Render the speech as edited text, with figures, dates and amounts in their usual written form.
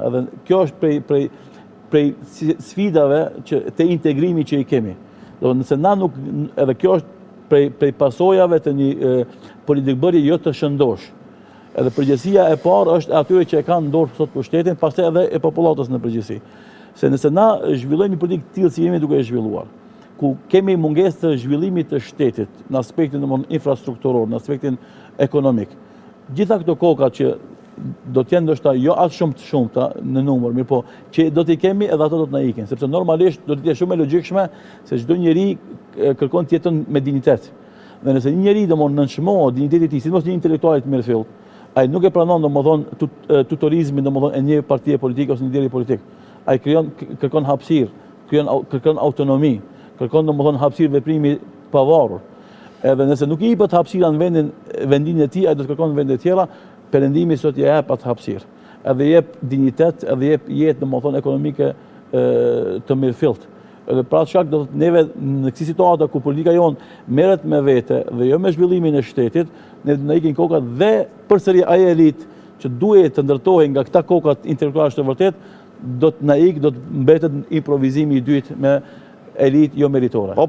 Edhe kjo është prej prej prej sfidave që të integrimi që i kemi. Do nëse na nuk edhe kjo është prej prej pasojave të një politikëbërje jo të shëndosh. Edhe përgjegjësia e parë është e atyre që e kanë në dorë sot pushtetin, pastaj edhe e popullatës në përgjithësi. Se nëse na zhvillojmë një politikë të tillë si jemi duke e zhvilluar, ku kemi mungesë të zhvillimit të shtetit në aspektin domthon infrastrukturor, në aspektin ekonomik. Gjitha këto koka që do të jenë ndoshta jo aq shumë të shumta në numër, mirëpo që do t'i kemi edhe ato do të na ikin, sepse normalisht do të jetë shumë e logjikshme se çdo njeri kërkon të jeton me dinjitet. Dhe nëse një njeri domthon nënçmohet dinjiteti i tij, sidomos një intelektuali të mirëfillt, ai nuk e pranon domthon tutorizmin domthon e një partie politike ose një lideri politik. Ai krijon kërkon hapësirë, krijon kërkon autonomi, kërkon domethënë hapësirë veprimi të pavarur. Edhe nëse nuk i jepet hapësira në vendin vendin e tij, ai do të kërkon në vende të tjera, perëndimi sot ia jep atë hapësirë. Edhe jep dinjitet, edhe jep jetë domethënë ekonomike të mirëfillt. Edhe pra shkak do të neve në kësi situata ku politika jonë merret me vete dhe jo me zhvillimin e shtetit, ne do na ikin kokat dhe përsëri ai elitë që duhej të ndërtohej nga këta kokat intelektualë të vërtetë, do të na ikë, do të mbetet improvizimi i dytë me elitë jo meritore. Po,